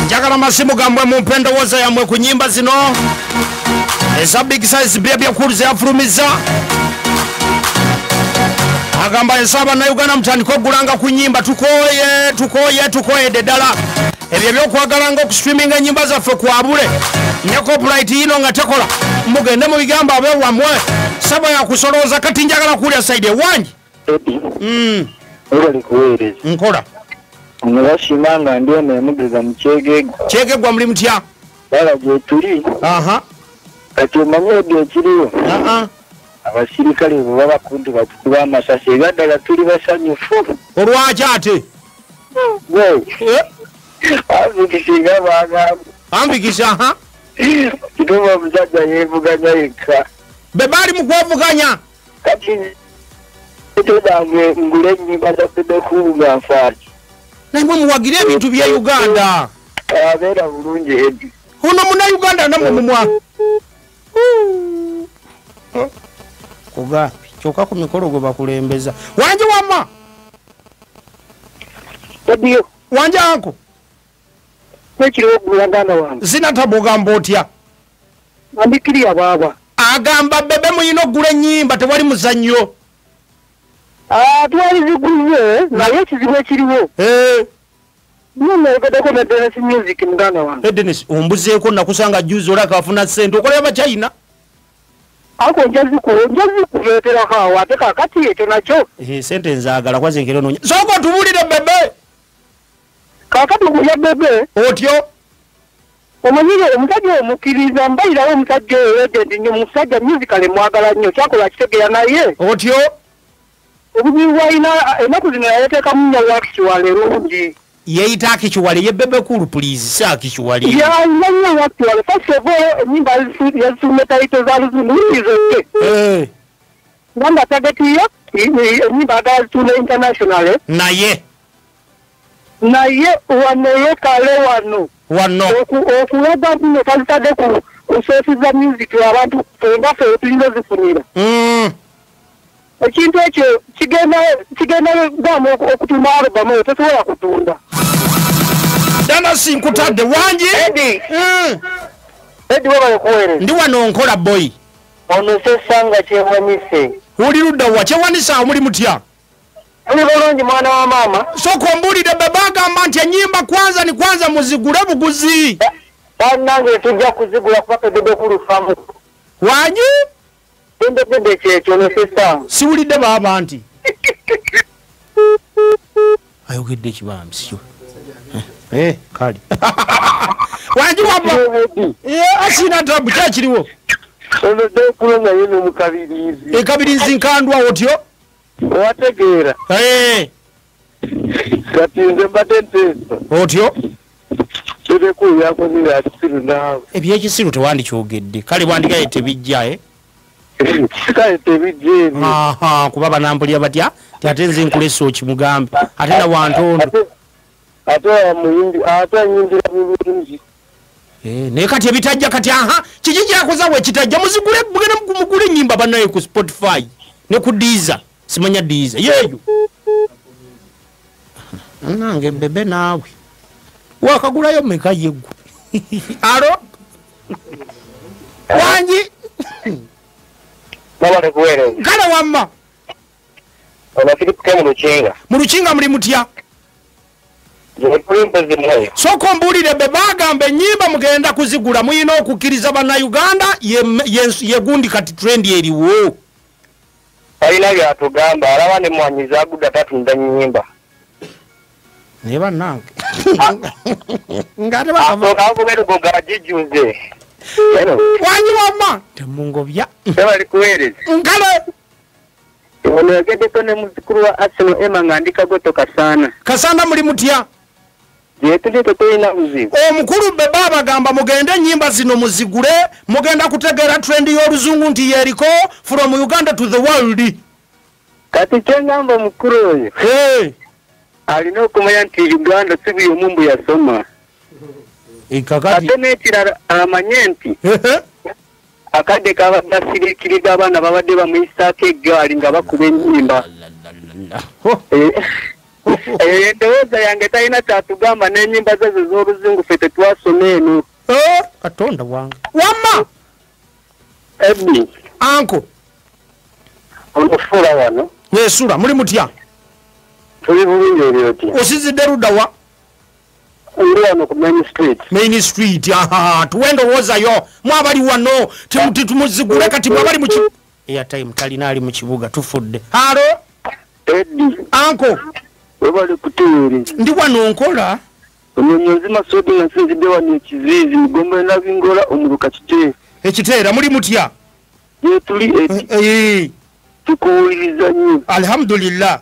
Njagala masimu gammwe mumpe endowooza yammwe ku nnyimba zino eza Big Size Bebe Cool zeyafulumiza. Agamba ensaba bannayuganda mutandike okugulanga ku nnyimba, tukooye tukooye tukooyedde ddala ebyo ebyokwagalanga okustreaminga ennyimba zaffe kwabule ne copyright yino nga tekola. Mugende mu bigambo abewammwe saba yakusolooza. Kati njagala kuwulira side ewangi. Webale kuweereza. Nkola. Ono basiima nga ndi eno emugeza mu Kyegegwa. Kyegegwa muli mutya? Bala gye tuli. Aha. Kati omanyi ebyo ekiriwo? Abasirikale bwe baba kumpi batukuba amasasi, ebyaddala tuli basanyufu. Olwaki ate? Gwe. Anvikisa bagamba. Anvikisa, ha? Kituufu omusajja yeevuganya yekka. Be baali mu kwevuganya? Kati tedange ngule ennyimba za Bebe Cool nga nfaaki. Naye mwe muwagire ebintu bya Uganda. Abeera bulungi Eddy. Ono munnayuganda nammwe mumwa. Kugambi kyokka ku mikolo gwe bakulembeza. Wanje wamma. Eddy. Wanje anko. Ekiriwo muganda wange. Sina tabu ogamba otya? Andikiriya baaba. Agamba Bebe muyina okugula ennyimba tewali muzannyo. Twali ziguze naye ekizibu ekiriwo. Nyogeddeko ne Dennis Music muganda wange. Dennis ombuzeeko nakusanga juzi olaka afuna ssente okolera Abachina. Ako nja zikuleeterako awo ate kaakati ekyo nakyo. Ssente nzaagala kwaze nkero noonya. Sooka otubuulire Bebe. Kaakati okulya Bebe. Otyo? Omanyire omusajja omukkiriza mbayirawo omusajja oyo legend nnyo, omusajja musically mwagala nnyo kyakola kitegeera naye. Otyo? Obuzibu bw'alina ennaku zino yayeteekamu nnyo Wakiwale lungi. Yeeyita Akikiwale ye Bebe Cool please si Akikiwale. Yalina nnyo Wakiwale. First of all ennyimba yazifulumya title za Luzungu zonna. Kubanga target ye ennyimba agala zitunda internationally. Naye. Naye wano ye kale wano. Wano. Okulaga nti tazitadde ku sources za music abantu ffe ffe tulina ozifunira. Ekintu ekyo kigenda gamu okutunda album eyo tosobola kutunda. Dana nkutadde wangi. Eddy. Eddy webale kuweereza. Ndi wano nkola boy. Ono sesanga kyewanise. Oli ludda wa kyewanisa omuli mutya? Oli bulungi mwana wa maama. Sooka ombuulire Bebe agamba nti ennyimba kwanza ni kwanza muzigule buguzi. Bannange tujja kuzigula kuba ffe Bebe Cool famu. Wangi? Bebe kyekyo ono sesanga. Siwulidde baaba nti. Ayogedde ekibambi sikyo. Kale. Wangi wamma. Asina tabu kyakiriwo. Ono Bebe naye ne mukabirizi. Ekabirizi nkandwa otyo? Wategeera. Kati nze mbadde nteesa. Otyo? Bebe Cool yakoze bya kisiru naawe. Ebyekisiru tewandikyogedde. Kale wandigaye tebijja Kale tebijja ebyo. Aha, kuba banampulira batya? Ti ate nze nkulesa okimugambe. Ate na wantondo. Ate amuyimbi, ate anyimbira bulungi. Naye kati ebitajja kati aha, kiki kyakoze we kitajja muzigule mugende mugule ennyimba bannaye ku Spotify ne ku Deezer. Simanya Deezer. Yeeyo. Nange Bebe naawe. Wakagulayo mmeka yeggwe? Alo? Wangi? Wabale kuweereza. Kale wamma. Ono Philip K mu Lukinga. Mu Lukinga muli mutya? Sooka ombuulire Bebe agamba ennyimba mugenda kuzigula muyina okukkiriza bannayuganda ye gundi kati trend eriwo. Alina byatugamba alaba ne mwanyiza agudda tatunda nnyimba. Naye bannange. Ng'ate bakava. Agoberugo gajijjuze. Wangi wamma. Temungobya. Webale kuweereza. Nkale. Ono yageddeko ne muzzukulu wa Arsenal Emma nga ndi Kagoto Kasana. Kasana muli mutya? Gye tuli tetulina buzibu. Omukulu Bebe abagamba mugende ennyimba zino muzigule, mugenda kutegeera trend y'oluzungu nti yeriko from Uganda to the world. Kati kye ngamba omukulu oyo. Alina okumanya nti Uganda si buli omu mbu yasoma. Ate n'ekirala amanye nti akadde kabadde asiriikirira abaana babadde bamuyisaako eggaali nga bakuba ennyimba. Eyo endowooza yange, talina kyatugamba n'ennyimba ze z'oluzungu, ffe tetwasoma eno. Katonda wange, wamma. Ebi. Anko. Onofuula wano. Nesula, muli mutya? Tuli bulungi, oli otya? Osizidde ludda wa? Ndi wano ku Main Street. Main Street, aha. Tuwe endowoozayo, mwabali wano tumuzigule kati, mwabali mu airtime talina, ali mu kibuga, tufudde. Halo. Edi. Anko. Webale kutuweereza. Ndi wano nkola. Onyonyozi Masodi, nga nsinzidde wano ekiziizi mugombe Nabingola, omuluka Kiteera. Ekiteera, muli mutya? Ye tuli, Edi. Tukuwuliriza nnyo. Alhamdulillah.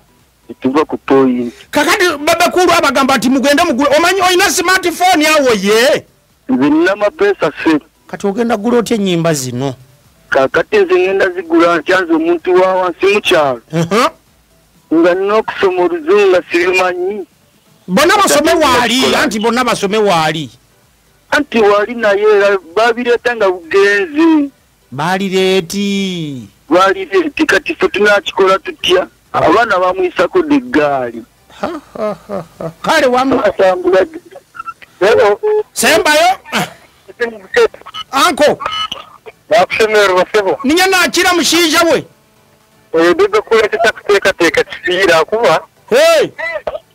Tuva ku point. Kakati babakulu abagamba nti mugende mugule, omanyi olina smartphone awo ye? Nze nina mapeesa se. Kati ogenda gula otya ennyimba zino? Kakati nze ngenda zigula ntya nze omuntu wa wansi mu kyalo? Nga nina okusoma oluzungu nga sibimanyi. Bonna basome waali, anti bonna basome waali. Anti waali, naye era babireeta nga bugenzi. Baalireeti. Baalireeti, kati ffe tunakikola tutya? Abaana bamwisako deggaali. Kale wamma. Atambula. Hello. Sembayo. Anko. Nakushemererwa sebo. Ninya nakira mushiija we. Bebe kuleeta kyakuteekateeka kifiira kuba Hey!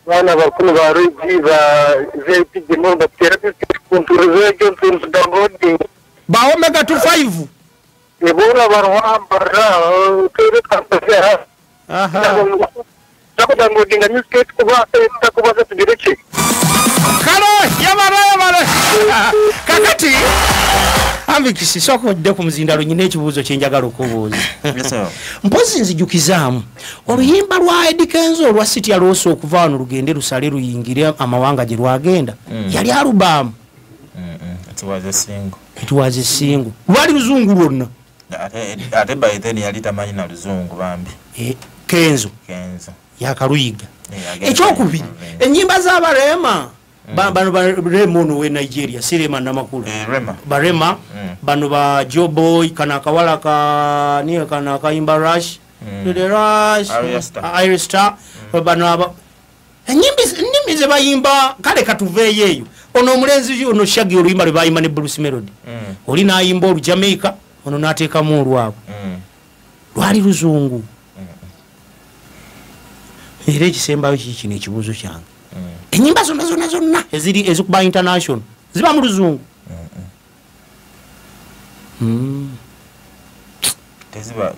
Baana bakulu ba Rogi ba VIP gemo bateera kunturuzejo ntuntu downloading. Ba Omega 25. Ebora barwambara tereka. Aha. Tako downloading music kuba takubaza tugireki. Kale yabara yabara. Kakati Ambikisi, soko ojje ku muzindalo, nyina ekibuuzo kye njagala okubuuza. Yes, sir. Mpozi nzijukizaamu oluyimba lwa Eddy Kenzo olwa Sitya Loss okuva wano lugende lusale luyingire amawanga gye lwagenda. Yali alubamu. It was a single. It was a single. Lwali luzungu lwonna. Ate by then yali tamanyi na luzungu bambi. Kenzo. Kenzo. Yakaluyiga. Agenda Ekyokubiri, ennyimba z'abarema, bano ba Rema ono we Nigeria, si Rema Namakula. Rema. Barema, bano ba Joe Boy, kana akawala ka niye kana akayimba Rush. The Rush. Ayra Starr. Ayra Starr. Bano aba enyimbi ze bayimba, kale katuveeyo eyo. Ono omulenzi ono Shaggy, oluyimba lwe bayimba ne Bruce Melody. Oli n'ayimba olu Jamaica, ono n'ateekamu olwabwe. Lwali luzungu. Era ekisembayo kiki kino, ekibuuzo kyange. Enyimba zonna zonna zonna eziri ezikuba international ziba mu luzungu?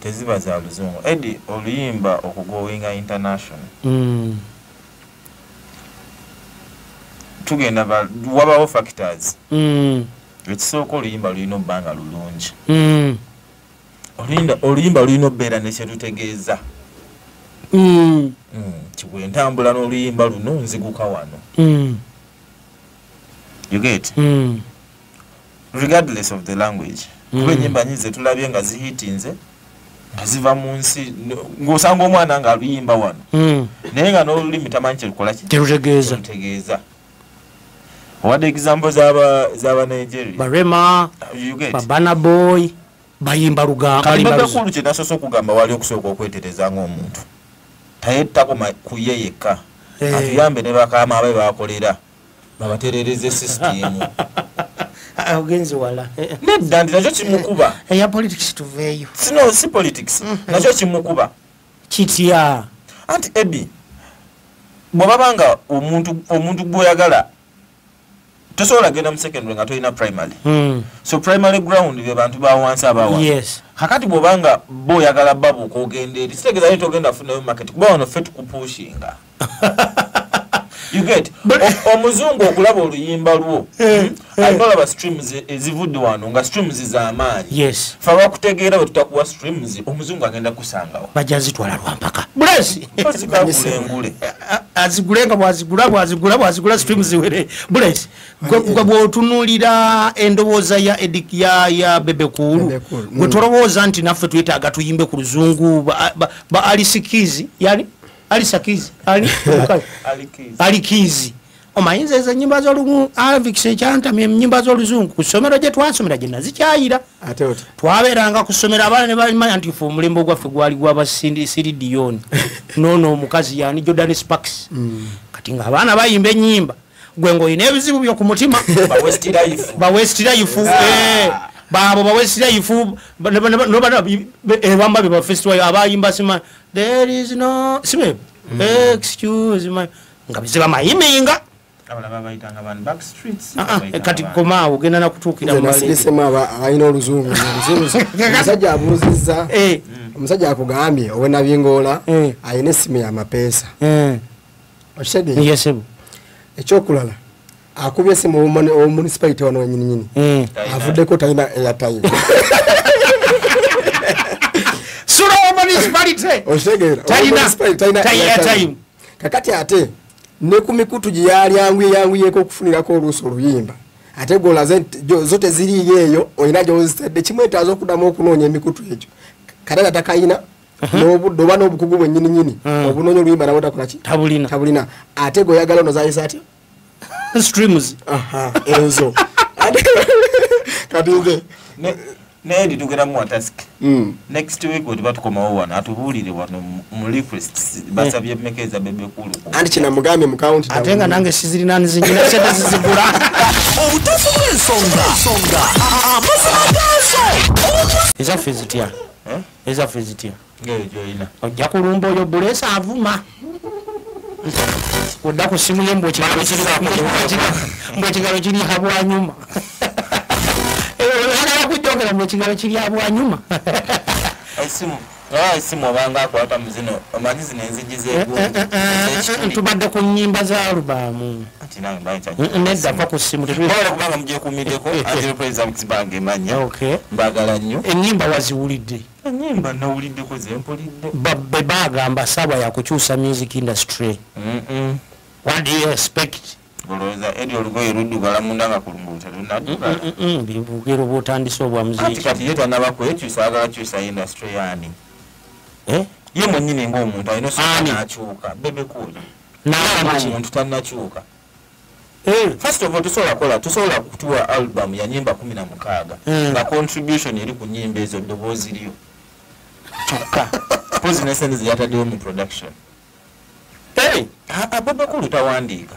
Teziba za luzungu. Edi, oluyimba okugoinga international. Tugenda wabawo factors. Ekisooka, oluyimba lulina obba nga lulungi. Oluyimba lulina obbeera ne kyerutegeeza. Kibwe ntambula n'oluyimba luno nziguka wano. You get? Regardless of the language. Kuba ennyimba nyingi zetulabye nga zihitinze nga ziva mu nsi, ng'osanga omwana ng'aluyimba wano. Naye nga n'olulimi tamanyi kyerukola ki? Terutegeeza. Terutegeeza. Owadde example z'aba Nigeria. Barema, You get? Babana Boy, bayimba luga, Kati bayimba Bebe luzungu. Cool kye nasoose okugamba, wali okusooka okwetereza ng'omuntu. Taye takoma ku ye yekka. Atuyambe ne bakama abe bakolera. Babaterereze system. Ogenze wala. Nedda, nti nakyo kimukuba. Eya politics tuveeyo. Sino si politics. Nakyo kimukuba. Kitya? Anti Eddie, bw'obaba nga omuntu gw'oyagala, tosobola genda mu secondary nga tolina primary. So primary ground be bantu ba wansi abawa. Kakati bw'obanga boyagala babuuka ogenda eri, kitegeeza nti togenda funayo market kuba wano ffe tukupushinga. You get? Omuzungu okulaba oluyimba lwo, alina olaba streams ezivudde wano nga streams z'amaanyi. Fe abakutegeera bwe tutakuwa streams, omuzungu agenda kusangawo. Bajja zitwala lwampaka. Bless. Ozikagula. Azigule nga bwazigula bwazigula bwazigula streams ziwere. Bless. Gwe bw'otunuulira endowooza ya Eddie ya Bebe Cool. Bebe Cool. Gwe tolowooza nti naffe twetaaga tuyimbe ku luzungu ba Alice Keys, yali? Alice Keys, Ali? Ali Keys. Ali Keys. Omanyiza ezo ennyimba z'olugu Alvix ekyantamye ennyimba z'oluzungu ku ssomero gye twasomera gye nazikyayira. Twabeeranga ku ssomero abaana ne bamanya nti ffe omulembe gwaffe gwali gwaba Celine Dion. Noono omukazi yani Jordan Sparks. Kati ng'abaana bayimba ennyimba gwe ng'olina ebizibu byo ku mutima. Ba West Life. Baabo ba West Life ebamba bye ba festival abayimba sima there is no sime excuse my nga biziba mayiminga. Kati komaawo ogenda nakutuukira mu nasirisemu abalina oluzungu. Omusajja abuuzizza, omusajja akugambye owenabingoola alina essimu y'amapeesa. Okitegeera? Yes, sir. Ekyokulala akubye essimu omunicipality wano wennyininyini avuddeko talina airtime. Sura municipality. Okitegeera? Talina airtime. Kakati ate ne ku mikutu gye yali yanguyeko okufunirako oluusi oluyimba ate gw'olaze zo teziriiyo eyo olina gy'ozitadde kimwetaaza okuddamu okunoonya emikutu egyo kale takayina n'obudde oba n'obukugu bwennyininyini obunoonya oluyimba nabwo takola ki tabulina ate gw'oyagala ono zayisa atya streams ezo kati nze naye nditugeramu watask next week wetuba tukomawo wano atubuulire wano mu requests basabye mmeka eza Bebe Cool. Anti kinamugambye mu county ate nga nange sizirina nzinyina sente zizigula. Obutuufu bw'ensonga amazima gaazo. Ezaffe zitya? Ezaffe zitya? Ngeyo gy'olina ojja kulumba oyo buleesa avuma odda ku ssimu ye mbu ekigalo kiri habwanyuma. Kujogera mu kigalo kiri abwanyuma. Esimu obanga akwata mu zino omanyi zino enzigi z'eggulu. Tubadde ku nnyimba za alubamu. Ati nange mbayita nedda va ku ssimu tetubala kubanga mugyekuumiddeko Angelo President bange manya. Mbaagala nnyo. Ennyimba waziwulidde? Ennyimba nawuliddeko ze mpulidde. Be bagamba ssaawa ya kukyusa music industry. What do you expect? Olowooza eri olugoye luddugala munda nga kulungulu terunaddugala. Bugero bw'otandise obwa muziki. Ati kati ye tannaba kwekyusa agala kyusa industry yaani. Ye mwennyini ng'omuntu alina osooka n'akyuka. Bebe Cool. Omuntu tannakyuka. First of all tusobola kutuwa album ya nnyimba 16 nga contribution eri ku nnyimba ezo ddoboozi lyo. Kyokka pozi ne sente ze yataddewo mu production. Bebe Cool tawandiika.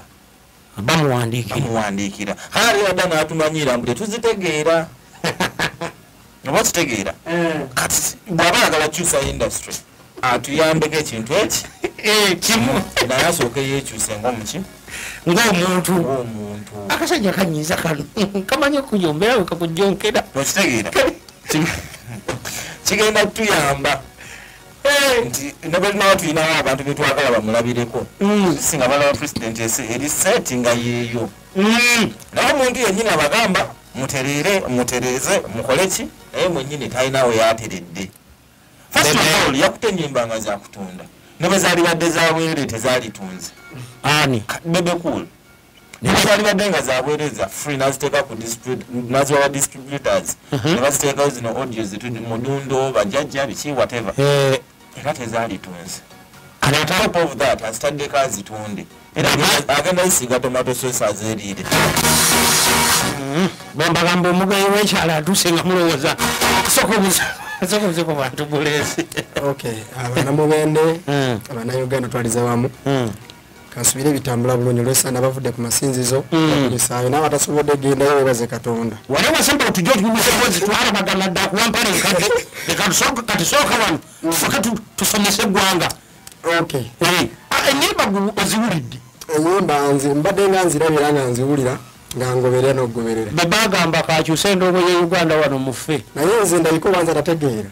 Bamuwandiikira. Hali adda n'atumanyira mbu tetuzitegeera. Oba kitegeera? Kati bw'aba ayagala kyusa industry atuyambeko ekintu eki kimu naye asooke yeekyuse ng'omuki ng'omuntu. Akasajja kanyiiza kano kamanyi okuyombera we kakujjonkera. Okitegeera? Kigenda kutuyamba nti ne bwe tunaba tulinawo abantu be twagala bamulabireko singa balaba president eri seti nga yeeyo. Naye omuntu yennyini abagamba mutereere mutereeze mukole ki naye mwennyini talinawe yateredde. First of all yakutte ennyimba nga zakutunda ne bwe zaalibadde zabwereere tezaalitunze. Ani? Bebe Cool. Ne bwe zaalibadde nga zabwereere za free n'aziteeka ku n'aziwa distributors ne baziteekawo zino audio mudundo bajjajja biki whatever. Era tezaalitunze. And on top of that azitaddeko azitunde era agenda zisiiga tomato sauce azeeriire. Bambagamba omugayi w'ekyalo atuuse nga mulowooza sooka obuze ku bantu buleesi. Abanamubende abannayuganda twaliza wamu kansubire bitambula bulungi olw'esaana bavudde ku masinzizo bakulisaayo n'abatasobodde gendayo weebaze Katonda. Wali wasemba otujja otunyumiza emboozi twalabagana dda akuwa mpale enkadde leka kati sooka wano tusooke tusomese eggwanga. Ennyimba oziwulidde? Ennyimba nze mbadde nga nzirabira nga nziwulira nga ngoberera n'okugoberera. Babagamba kakyuse endongo ye Uganda wano mufe. Naye nze ndabika obanza tategeera.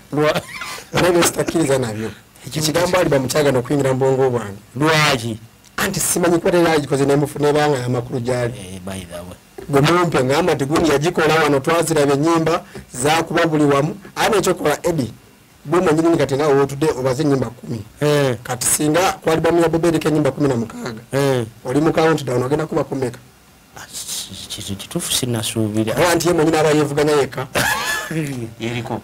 Naye bye sitakkiriza nabyo. Ekigambo aliba mukyagana okuyingira mu bwongo bwange. Lwaki? Anti simanyi kuba teri agikoze nebanga amakulu gyali. By the way. Gwe mumpe ngamba nti gundi yagikola wano twaziraba ennyimba zaakuba buli wamu. Ate ekyokola Eddie gwe mwennyini kati nga wootudde obaze ennyimba 10. Kati singa ku alibamu ya Bebe eriko ennyimba 16. Oli mu countdown ogenda kuba kumeka. Kituufu sinnasuubira. Anti ye mwennyini aba yeevuganya yekka. Yeriko.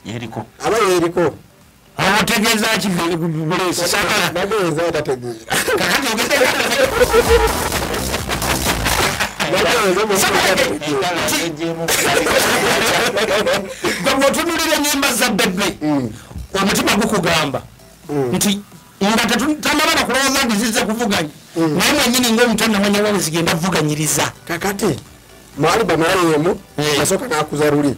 Yeriko. Aba yeriko. Awo otegeeza ki buleesi? Nageeza atategeera. Kakati ogeze Gwe bw'otunuulira ennyimba za Bebe, omutima gukugamba nti nga tamala kulowooza nti zizze kuvuganya, naye mwennyini ng'omuntu annamanya wawe zigenda kuvuganyiriza. Kakati mu alibamu yali emu, yasooka n'akuza luli.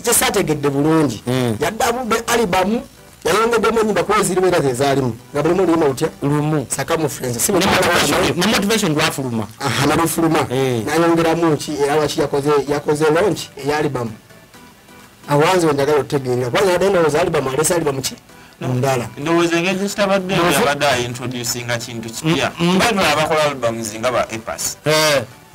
Kyesaategedde bulungi, yaddamu alibamu yayongeddemu ennyimba kuba ezirimu era ze zaalimu nga bulimu oluyimba lutya lumu circumference ne motivation lwafuluma. Aha, nalufuluma nayongeramu ki era lwaki yakoze launch eya alibamu. Awanze wenjagala otutegeerera kubanga yadde ndowooza alibamu aleese alibamu ki ndala. Ndowooza engeri kitabadde yabadde ayintroducinga kintu kipya. Bano abakola albums nga ba Epas.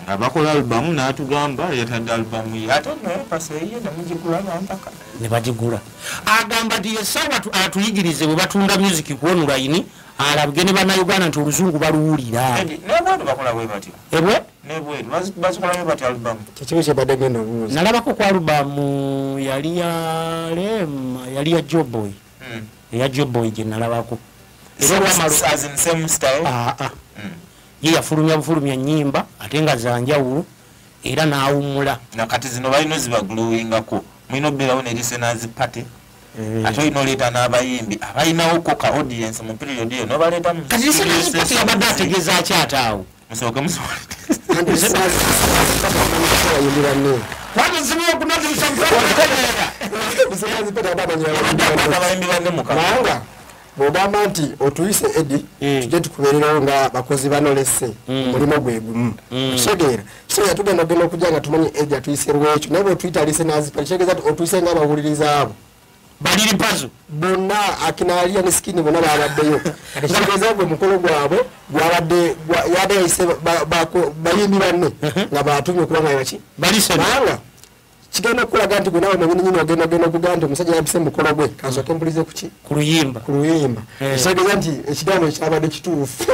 Nga bakola albamu n'atugamba yatadde albamu ye, ate nno Epas eyiye nemugigula nampaka ne bagigula. Agamba nti essaawa atuyigirize bwe batunda music ku online, alabge ne bannayuganda nti oluzungu baluwulira. Nebweru bakola bwe batyo. Ebwe? Nebweru bazikola bwe batyo albamu. Kyekibi kyebadde genda obuuza. Nalabako ku albamu yali ya Rema, yali ya Joboy. Eya Joboy gye nalabako. Era olwamala as in same style. Ye yafulumya bufulumya nnyimba ate nga za njawulo era n'awummula. Na kati zino balina zibagluwingako, mulina obeerawo ne listeners party, ate olina oleeta n'abayimbi abalinawo ka audience mu period eyo n'obaleeta mu Kati listeners party yabadde ategeeza ki ate awo? Musooke musobole. Abayimbi banne mukama. Bw'ogamba nti otuyise Edi, tujje tukubeererawo nga bakozi banolese omulimu gwe gumu. Okitegeera? Kitegeeza tugenda ogenda okujja nga tumanyi Edi atuyise lwekyo, naye bw'otuyita listeners party kitegeeza nti otuyise ng'abawuliriza abo. Baliri pazo. Bonna akina ne skin bonna babaddeyo. Kati kitegeeza gwe mukolo gwabwe gwabadde yadde yayise bayimbi banne nga batumye okuba nga baki? Kubanga kigenda okulaga nti gwe naawe mwennyini nyini ogenda okugamba nti omusajja yampise mu mukolo gwe, kansooke mpulize ku ki? Ku luyimba. Ku luyimba. Kitegeeza nti ekigambo ekyabadde kituufu.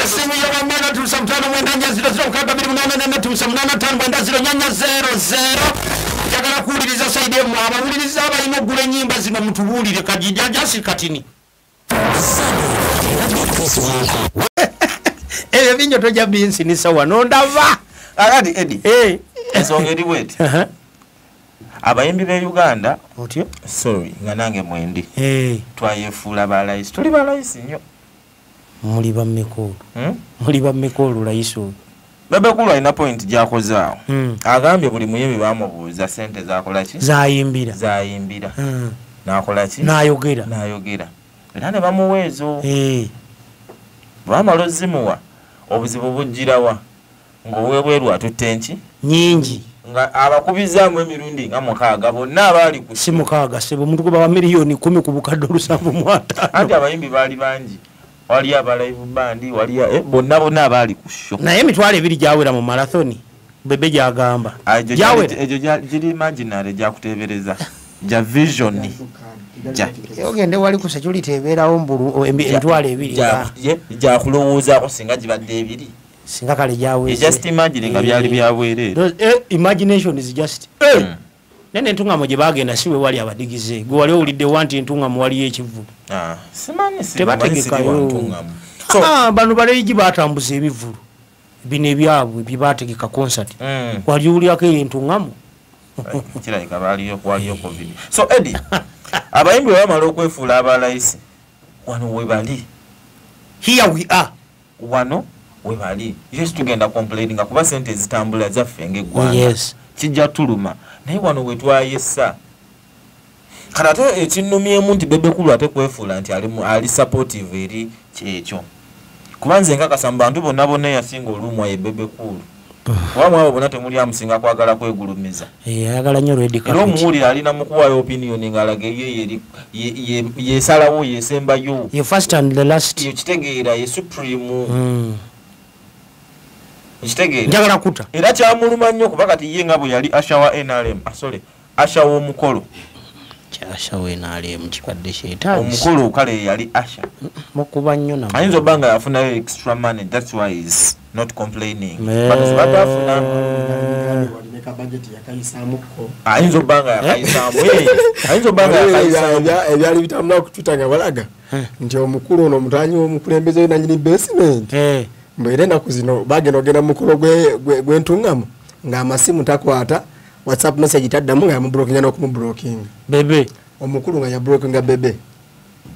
Simu ya wamana tusa mtano mwenda nya 0 0 mkaba 2 8 4 9 8 5 9 0 4 0 0. Njagala kuwuliriza saidi emu, abawuliriza abalina okugula ennyimba zino mutubuulire kajijja si katini. Ebyo binyo tojja binsinisa wano ndava. Akati Edi. Ensonga eri bweti. Abayimbi b'e Uganda, otyo? Sorry, nga nange mwendi. Twayefuula balayisi. Tuli balayisi nnyo. Muli bammeka olwo? Muli bammeka olwo layisi olwo? Bebe Cool alina point gy'akoze awo. Agambye buli muyimbi bamubuuza ssente z'akola ki? Z'ayimbira. Z'ayimbira. N'akola ki? N'ayogera. N'ayogera. Era ne bamuwa ezo. Bw'amala ozimuwa, obuzibu bujjirawa ng'owebweru atutte nki? Nnyingi. Nga abakubizaamu emirundi nga 6 bonna abaali ku si 6 ssebo, omuntu gwe bawa miliyoni 10 ku bukadde 75. Anti abayimbi baali bangi. Waliyo aba live band, waliyo bonna bonna abaali ku show. Naye emitwalo 2 gyawera mu marathoni Bebe gyagamba. Gyawera. Egyo giri imaginary gyakuteebereza. Gya vision. Ogende wali ku security ebeerawo mbulu emitwalo 2. Gyakulowoozaako singa gibadde 2. Singa kale gyaweze. Just imagine nga byali byabwereere. Imagination is just. Nene entungamo gye bagenda si we wali abadigize. Gwe wali owulidde wanti entungamo waliyo ekivvulu. Simanyi tebategekayo. Bano baleegi batambuza ebivvulu bino ebyabwe bye bategeka concert. Wali owulyako eyo entungamo? Kirabika baaliyo waliyo COVID. So Eddie, abayimbi bwe bamala okwefuula abalayisi wano we bali. Here we are. Wano we bali. Yes, tugenda complaining kuba sente zitambula zaffe ng'eggwanga. Yes. Kijja tuluma. Naye wano we twayesa. Kati ate ekinnumyemu nti Bebe Cool ate kwefuula nti ali supportive eri kyekyo. Kuba nze nkakasa mu bantu bonna bonna eyasinga olumwa ye Bebe Cool. Kuba mwabo bonna temuli amusinga kwagala kwegulumiza. Ayagala nnyo red carpet. Era omuwulira alina mu kuwaayo opinion ng'alaga ye yesalawo yesembayo. Ye first and the last. Ye kitegeera ye supreme. Ekitegeera. Njagala kuta. Era kyamuluma nnyo kuba kati ye nga bwe yali usher wa NRM. Sorry, usher w'omukolo. Usher wa NRM kibadde kyetaagisa. Omukolo kale yali usher. Mukuba nnyo nabo. Ayinza obba nga yafunayo extra money, that's why he's not complaining. But batafuna. Ne budget yakayisaamuko. Ayinza obbanga yakayisaamu. Ayinza obbanga yakayisaamu. Ebyali bitambula ku Twitter nga balaga nti omukulu ono omutanyi w'omukulembeze nannyini basement. Mbu era ennaku zino bagenda ogenda mu mukolo gw'entungamo ng'amasimu takwata, WhatsApp message taddamu, nga yamublockinga n'okumublockinga. Bebe. Omukulu nga yablockinga Bebe.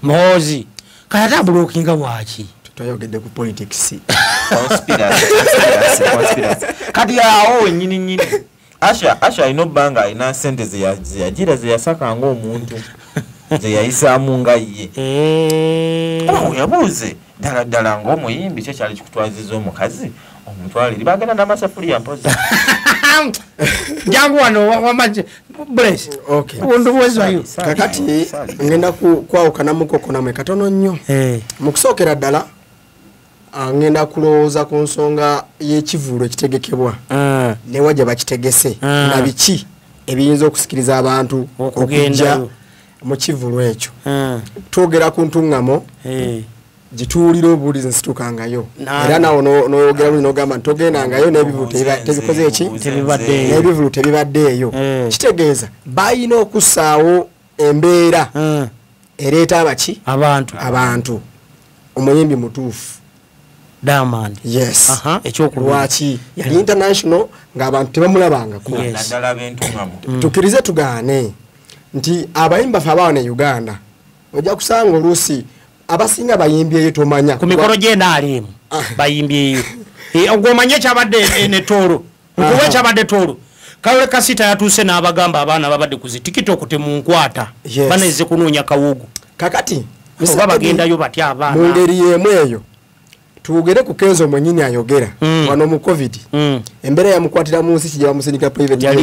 Muhoozi. Kati ate ablockinga waaki? Twayogedde ku politics. Conspiracy. Kati awo wennyini nnyini. Asha alina obbanga alina ssente ze yagira ze yasaka ng'omuntu ze yayisaamu nga ye. Oba weebuuze ddala ddala ng'omuyimbi kyo kyali kikutwaziza omukazi omutwaliri bagenda n'amasafuliya mpozi. Jangu wano wamaje Bless. Okay. Ndowoozayo. Kakati ngenda kwawukanamuko namwe katono nnyo. Mu kusookera ddala ngenda kulowooza ku nsonga y'ekivvulu ekitegekebwa ne wajja bakitegese na biki ebiyinza okusikiriza abantu okujja mu kivvulu ekyo. Twogera ku ntuŋŋamo gituwulira obuwulizi nsitukangayo era nawo n'oyogera luli n'ogamba nti togendangayo n'ebivvulu tebikoze eki n'ebivvulu tebibaddeeyo. Kitegeeza balina okussaawo embeera ereeta abaki abantu. Omuyimbi mutuufu Diamond. Yes. Lwaki yali international ng'abantu tebamulabangako. Naddala ab'entuŋŋamo. Tukkirize tugaane nti abayimbi baffe abawana e Uganda ojja kusanga oluusi abasinga bayimbyeyo tomanya. Ku mikolo gy'NRM bayimbyeyo. Ogw'omanye ekyabadde ne Tooro. Nkuwa ekyabadde Tooro. Kawule Kasita yatuuse n'abagamba abaana babadde ku zi TikTok temunkwata. Banezze kunoonya kawogo. Kakati oba bagendayo batya abaana. Mu ngeri y'emu eyo tuwugere ku Kenzo mwennyini ayogera wano mu COVID. Embeera yamukwatira mu nsi ki gye bamusindika private jet.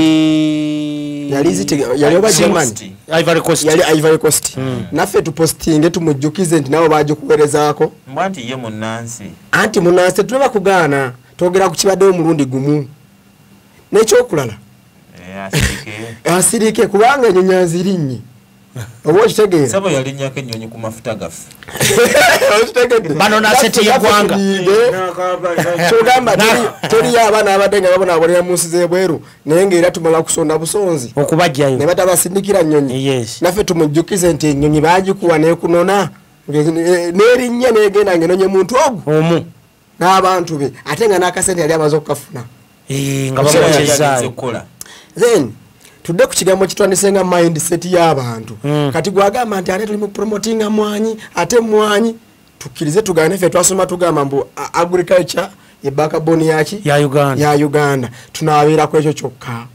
Yali oba Germany. Ivory Coast. Yali Ivory Coast. Naffe tupostinge tumujjukize nti nabo bagikuweerezaako. Mbwa nti ye munnansi. Anti munnansi tetulaba kugaana, twogera ku kibaddewo omulundi gumu. N'ekyokulala asirike kubanga ennyonyi azirinnye. Oba okitegeera? Sabo yalinnyako ennyonyi ku mafuta gaffe. Okitegedde? Bano n'aseti y'eggwanga. Kyogamba teriyo abaana abadde nga babonaabonera mu nsi z'ebweru naye ng'era tumala kusonda busonzi okubajjayo ne batabasindikira nnyonyi. Naffe tumujjukize nti ennyonyi baagikuwa n'ekunona n'erinnya n'egenda ng'enonye muntu ogwo omu n'abantu be ate nga n'akasente yali amaze okukafuna. Nga bamukyezaayo. Then tudde ku kigambo kitwandise nga mindset y'abantu. Kati gwagamba nti ate tuli mu promotinga mwanyi ate mwanyi tukkirize tugaane ffe twasoma tugamba mbu agriculture ye backbone yaki ya Uganda. Ya Uganda. Tunaabeera ku ekyo kyokka.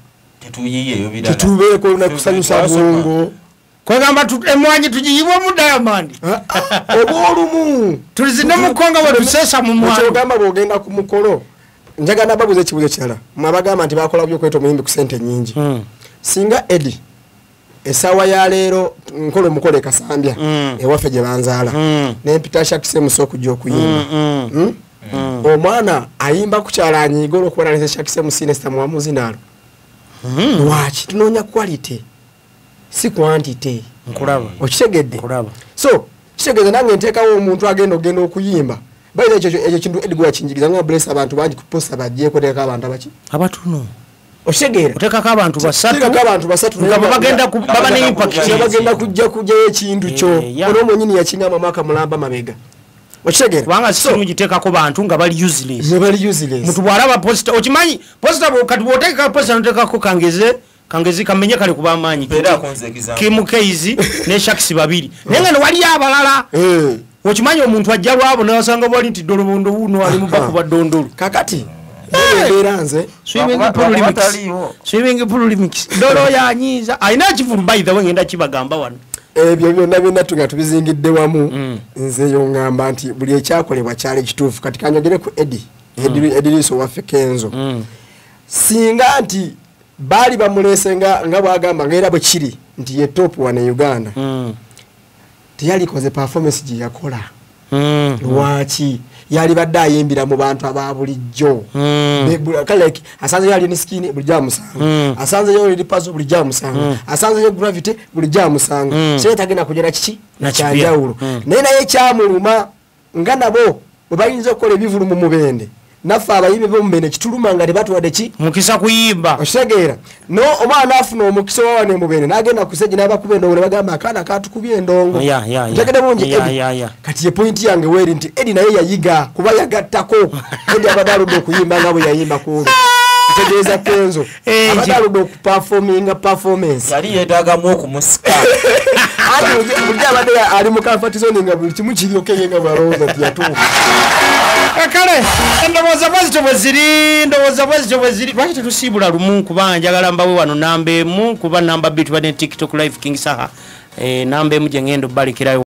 Tetuyiyeeyo birala. Tetubeeko na kusanyusa bwongo. Kwegamba emwanyi tugiyibwe mu Diamond. Oba olumu. Tulizine mukonga we tusesa mu mwanyi. Kyogamba bw'ogenda ku mukolo njagala babuze ekibuuzo kirala. Mwabagamba nti bakola by'okweta omuyimbi ku ssente nnyingi. Singa Eddie essaawa ya leero nkola omukolo e Kasambya ewaffe gye banzaala nempita Shakise Musa okujja okuyimba. Omwana ayimba ku kyalo anyiiga olw'okuba nalese Shakise Musa ne sitamuwa zinaalo. Lwaki? Tunoonya quality si quantity. Nkulaba. Okitegedde? Nkulaba. So kitegeeza nange nteekawo omuntu agenda ogenda okuyimba. Bayina ekyo kintu Eddie gwe yakinjigiriza nga bless abantu bangi ku posta baggyeko teekako abantu abaki? Abatono. Okitegeera? Oteekako abantu basatu. Oteekako abantu basatu. Nga bagenda baba ne impact. Nga bagenda kujja kujjayo ekintu kyo. Ono mwennyini yakingamba mwaka mulamba mabega. Okitegeera? Kubanga si mugiteekako bantu nga bali useless. Ne bali useless. Muntu bw'alaba posta okimanyi posta kati bw'oteekako posta n'oteekako kangeze kamenye kale kuba amaanyi. Kim Keizi ne Shakisi babiri. Naye nga ne waliyo abalala. Okimanyi omuntu ajja lwabo n'asanga bwali nti ddolobondo wuno ali mu bakuba ddondolo. Kakati embeera nze swimming pool remix dolo yanyiiza alina ekivulu by the way ngenda kibagamba wano. Ebyo byonna byonna tunga tubizingidde wamu. Nze yo ngamba nti buli ekyakolebwa kyali kituufu. Kati kanyogere ku Eddie Ediriso waffe Kenzo. Singa nti baali bamuleese nga bwagamba nga era bwe kiri nti ye top one e Uganda, teyalikoze performance gye yakola. Lwaki? Yali badde ayimbira mu bantu aba bulijjo. Kale asanzeyo Alien Skin bulijjo amusanga, asanzeyo Lil Pazo bulijjo amusanga, asanzeyo Gravity bulijjo amusanga. So tagenda kugera kiki kyanjawulo. Naye naye kyamuluma nga nabo bwe bayinza okukola ebivulu mu mubende Naffe abayimbi b'omubene kituluma nga tebatuwadde ki mukisa kuyimba. Okitegeera? No omwana afuna omukisa wawane mubene n'agenda ku stage n'abakuba endongo ne bagamba akaana katukubye endongo. Ntegedde bulungi Eddie. Kati ye point yange weeri nti Eddie naye yayiga kuba yagattako. Eddie abadde aludde okuyimba nga bwe yayimba ku olwo. Ntegeeza Kenzo abadde aludde okuperforminga performance. Yali yeetaagamu okumusika. Ate bulijjo abadde ali mu comfort zone nga buli kimu kiri okay nga bw'alowooza nti yatuuka. Kale endowooza bwezityo bwe ziri, ndowooza bwezityo bwe ziri. Lwaki tetusiibula lumu, kubanga njagala mbawe wano namba emu, kuba namba bbiri tubadde ne TikTok live King Saha. Namba emu gye ngenda obbalekerayo.